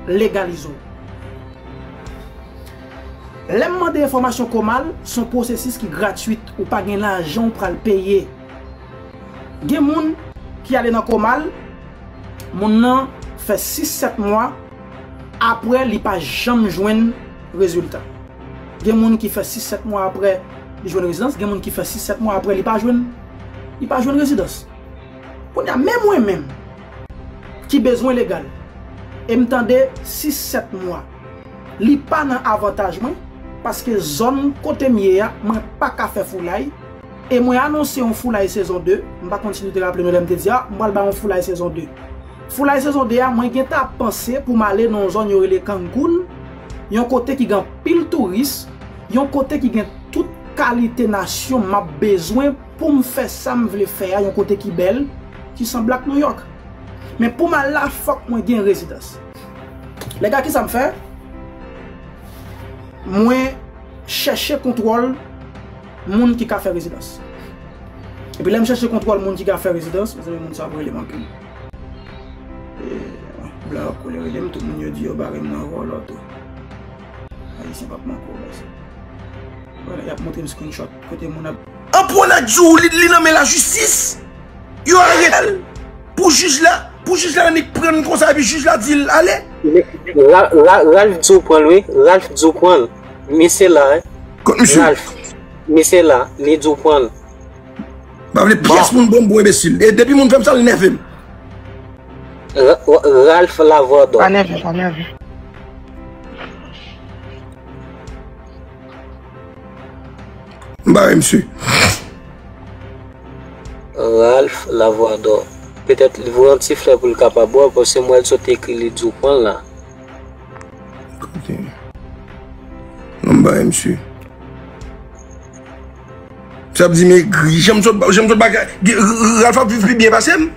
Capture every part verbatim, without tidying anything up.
legalize w. Lè m mande enfòmasyon Komal, se yon pwosesis ki gratwit, ou pa gen lajan ou pral peye. Gen moun ki ale nan Komal, moun nan fè sis sèt mwa, apre li pa janm jwenn rezilta. Gen moun ki fè sis sèt mwa apre li jwenn rezidans, gen moun ki fè sis sèt mwa apre li pa jwenn, li pa jwenn rezidans. Kounye a, men mwen menm, ki bezwen legal, e m tande sis sèt mwa, li pa nan avantaj mwen, paske zòn kote m ye a, mwen pa ka fè foulay, e mwen anonse yon foulay sezon de, m pa konn si nou te raple nou lè m te di a, m pral bay yon foulay sezon de. Foulay sezon de a, mwen gentan ap panse pou m ale nan yon zòn yo rele Cancun, yon kote ki gen anpil touris, yon kote ki gen tout kalite nasyon m ap bezwen pou m fè sa m vle fè a, yon kote ki bèl, ki sanble ak New York. Men pou m al la, fòk mwen gen rezidans. Lè gade kisa m fè, mwen chèche kontwòl moun ki ka fè rezidans. Epi lè m chèche kontwòl moun ki ka fè rezidans, mezanmi, moun sa ap rele m anpil. E, blan yo ap koule rele m, tout moun yo di yo bare m nan vòlò tou. Ayisyen p ap manke w, mèsi. Vwala, y ap montre m screenshot kote moun ap. An pwona di w li, li nan men lajistis. Yo arete l. Pou jij la, pou jij la annik pran l konsa, epi jij la di l ale. Ra- Ra- Ralph di w pran l, wi. Ralph di w pran l. Misye la, wi. Kot misye? Ralph. Misye la, li di w pran l. M pa vle pyès moun ban m bon enbesil. E depi moun fè m sa, li nève m. Ra- Ra- Ralph Lavardor. Pa nève, pa nève. M bare misye. Ralph Lavrador. Petèt li voye yon ti flè pou l kapab wè, paske m wè l sot ekri li di w pran l la. Kote? Non, m bare misye. Sa ap di m egri. Jan m sot, jan m sot bagay. Ralph ap viv pi byen pase m.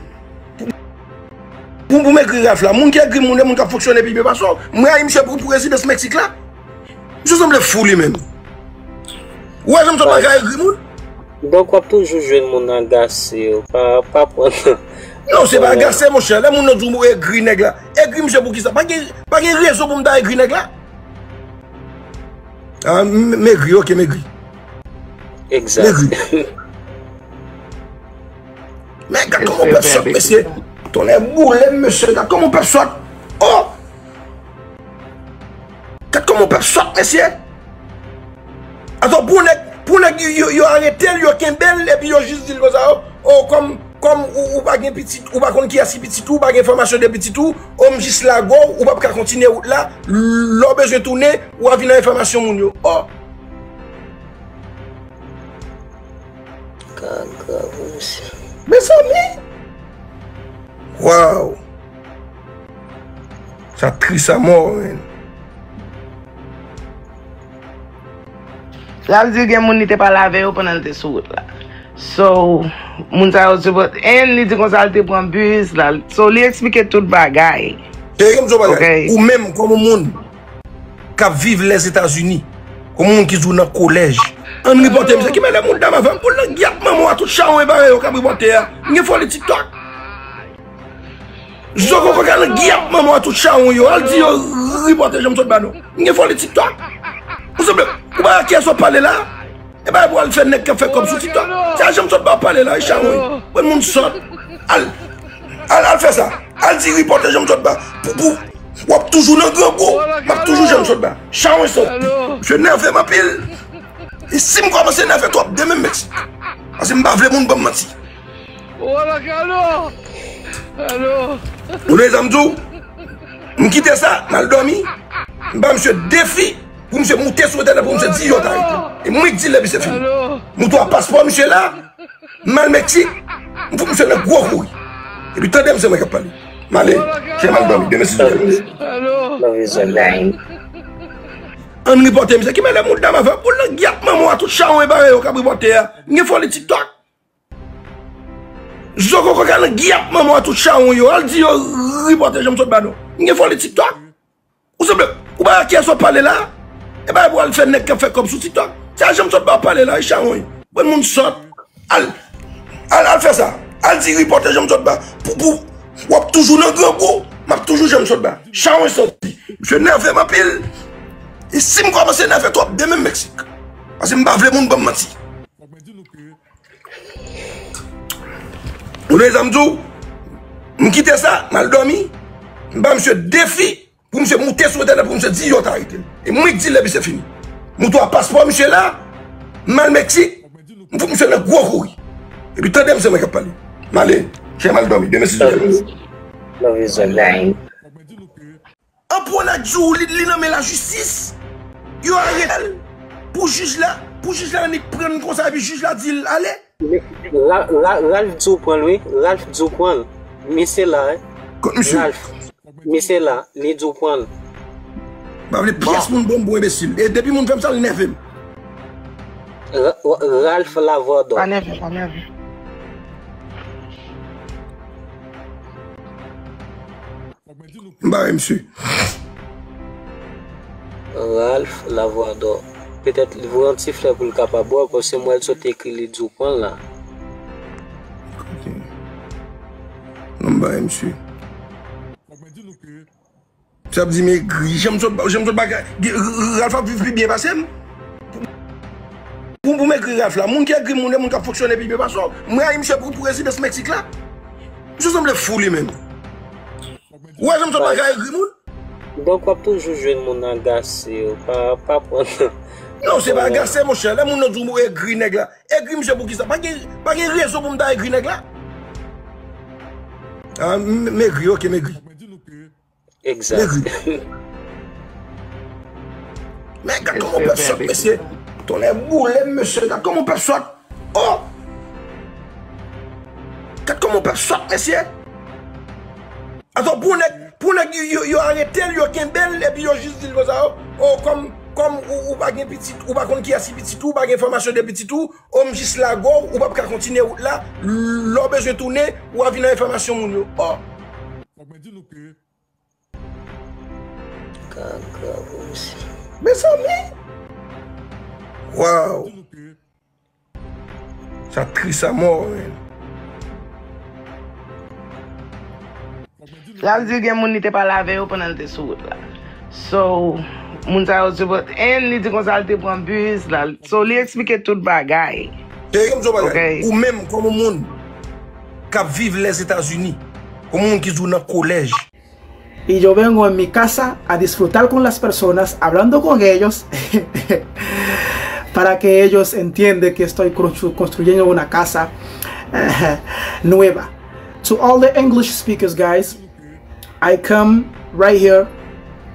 Pou, pou m egri Ralph la, moun ki egri moun, e moun k ap fonksyone pi byen pase w. M rayi misye pou, pou rezidans Meksik la. Misye sanble fou li menm. Ou wè jan m sot bagay egri moun? Donk w ap toujou jwenn moun agase yo, pa, pa pran. Non, se pa agase, monchè. Lè moun nan di w egri nèg la. Egri misye pou kisa? Pa gen, pa gen rezon pou m ta egri nèg la. Ah, m, m egri, ok, m egri. Egzak. M egri. Men gad kòman pèp sòt, mesye. Tonnè boule m, mesye. Gad kòman pèp sòt. Oh! Gad kòman pèp sòt, mesye. Atò, pou nèg, pou nèg yo, yo, yo arete l, yo kenbe l, epi yo jis di l konsa, oh, oh, kòm, kòm ou, ou pa gen pitit, ou pa konn kiyès ki pitit ou, ou pa gen enfòmasyon de pitit ou, oh, m jis lage w, ou p ap ka kontinye wout la, lè w bezwen tounen, w a vin nan enfòmasyon moun yo. Oh! Ka grav, mesye. Mezanmi! Waw! Sa tris a mò, men. L ap di gen moun li te pale avè yo pandan l te sou wout la. So, moun sa yo sipòte. And li di konsa l te pran bis la. So, li eksplike tout bagay. Tande m di w bagay. Ok. Ou menm, kòm yon moun k ap viv Lèzetazini, kòm yon moun ki di w nan kolèj, ann ripòte misye. Ki mele moudam avè m pou l nan gyat manman w a tout chawony e bare yo k ap ripòte a. M gen foli TikTok. Zokoko k al nan gyat manman w a tout chawony yo. Al di yo ripòte jan m sot ba nou. M gen foli TikTok. Ou sanble, ou pa wè kiyès w ap pale la? E pa pou al fè nèg k ap fè kòb sou TikTok. Se a jan m sot ba w pale la, wi, chawony. Bon moun sòt. Al, al, al fè sa. Al di ripòte jan m sot ba. Pou, pou, w ap toujou nan grangou. M ap toujou jan m sot ba. Chawony sòt. Misye nève m anpil. E si m kòmanse nève twòp, demen m mèt. Paske m pa vle moun ban m manti. Ou tande sa m di w? M kite sa, m al dòmi. M ba misye defi pou misye moute sou entènèt pou misye di yo t arete. E mwen k di l depi se fini. M twò paspò misye la, m al Meksik, m fout misye nan gwo kouri. Epi tande m se mwen k ap pale. M ale, jan m al dòmi, demen si Dye vle. Ann ripòte misye. Ki mele moudam avè w pou l nan gyat manman w a tout chawony e bare yo k ap ripòte a. M gen foli TikTok. Zokoko k al nan gyat manman w a tout chawony yo. Al di yo ripòte jan m sot ba nou. M gen foli TikTok. Ou sanble, ou pa wè kiyès w ap pale la? E pa pou al fè nèg k ap fè kòb sou TikTok. Se a jan m sot ba w pale la, wi, chawony. Bon moun sòt. Al, al, al fè sa. Al di ripòte jan m sot ba. Pou, pou, w ap toujou nan grangou. M ap toujou jan m sot ba. Chawo soti. Misye nève m anpil. E si m kòmanse nève twòp, demen m Meksik. Paske m pa vle moun ban m manti. Ou nan sa m di w, m kite sa, m al dòmi. M ba misye defi pou misye moute sou entènèt pou misye di yo ta arete l. E mwen k di l epi se fini. M retwouve paspò misye la, m al Meksik, m fout misye nan gwo kouri. Epi tande m se mwen k ap pale. M ale, chè m al dòmi. Demen si Dye vle. Love you so much. An pwonèg di w li, li nan men lajistis. Yo arete l. Pou jij la, pou jij la annik pran l konsa epi jij la di l ale. Ra- Ra- Ralph di w pran l wi. Ralph di w pran l. Misye la, hein. Kot misye? Ralph. Misye la, li di w pran l. M pa vle pyès moun bon bon enbesil. E depi moun fè m sa, l nève m. Ra- Ra- Ralph Lavrador. Pa nève, pa nève. M bare misye. Ralph Lavrador. Petèt li voye yon ti flè pou l kapab wè, paske m wè l sot ekri li di w pran l la. Ok. Non, m bare misye. Sa ap di m egri. Jan m sot, jan m sot bagay. Ralph ap viv pi byen pase m. Pou, pou m egri Ralph la, moun ki egri moun, e moun k ap fonksyone pi byen pase w. M rayi misye pou, pou rezidans Meksik la. Misye sanble fou li menm. Ou wè jan m sot bagay egri moun? Donk w ap toujou jwenn moun agase yo. Pa, pa pran. Non, se pa agase, monchè. Lè moun nan di w egri nèg la. Egri misye pou kisa? Pa gen, pa gen rezon pou m ta egri nèg la. Ah, m, m egri, ok, m egri. Egzak. Egri. Men gad kòman pèp sòt, mesye. Tonnè boule m, mesye. Gad kòman pèp sòt. Oh! Gad kòman pèp sòt, mesye. Atò, pou nèg, pou nèg yo, yo, yo arete l, yo kenbe l, epi yo jis di l konsa, oh, oh, kòm, kòm ou, ou pa gen pitit, ou pa konn kiyès ki pitit ou, ou pa gen enfòmasyon de pitit ou, oh, m jis lage w, ou p ap ka kontinye wout la, lè w bezwen tounen, w a vin nan enfòmasyon moun yo. Oh! Gaga, mesye. Mezanmi! Waw! Sa tris a mò, men. Sa vle di gen moun li te pale avè yo pandan l te sou wout la. So, moun sa yo sipòte. And li di konsa l te pran bis la. So, li eksplike tout bagay. Cheri, m di w bagay. Ok. Ou menm, kòm yon moun k ap viv Lèzetazini, kòm yon moun ki toujou nan kolèj, Y yo vengo en mi casa a disfrutar con las personas hablando con ellos para que ellos entiendan que estoy construyendo una casa nueva. To all the English speakers, guys, I come right here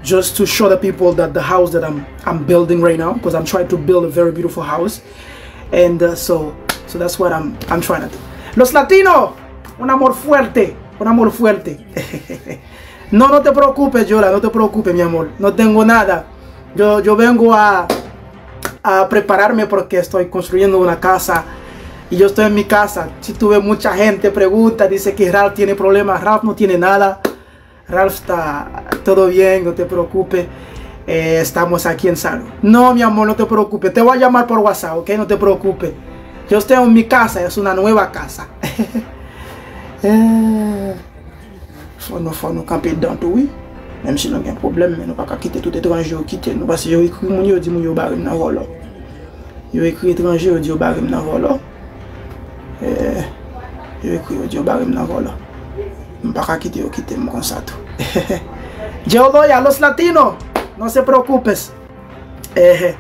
just to show the people that the house that I'm I'm building right now, because I'm trying to build a very beautiful house, and uh, so so that's what I'm I'm trying to do. Los Latinos, un amor fuerte, un amor fuerte. No, no te preocupes, Yola, no te preocupes, mi amor. No tengo nada. Yo, yo vengo a, a prepararme porque estoy construyendo una casa. Y yo estoy en mi casa. Si tuve mucha gente pregunta, dice que Ralph tiene problemas. Ralph no tiene nada. Ralph está todo bien, no te preocupes. Eh, estamos aquí en salud. No, mi amor, no te preocupes. Te voy a llamar por WhatsApp, ¿ok? No te preocupes. Yo estoy en mi casa, es una nueva casa. Eh, fò nou, fò nou kanpe dan tou, wi. Menm si nou gen pwoblèm, men nou pa ka kite tout etranje yo kite nou. Paske yo ekri moun yo, di moun yo bare m nan vòlò. Yo ekri etranje, yo di yo bare m nan vòlò. Eh, yo ekri, yo di yo bare m nan vòlò. M pa ka kite yo kite m konsa tou. Yo lo ya los latino, no se preocupes. Eh,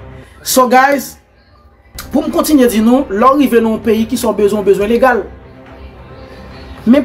so guys, pou m kontinye di nou, lè w rive nan yon peyi, kisa w bezwen, w bezwen legal. Men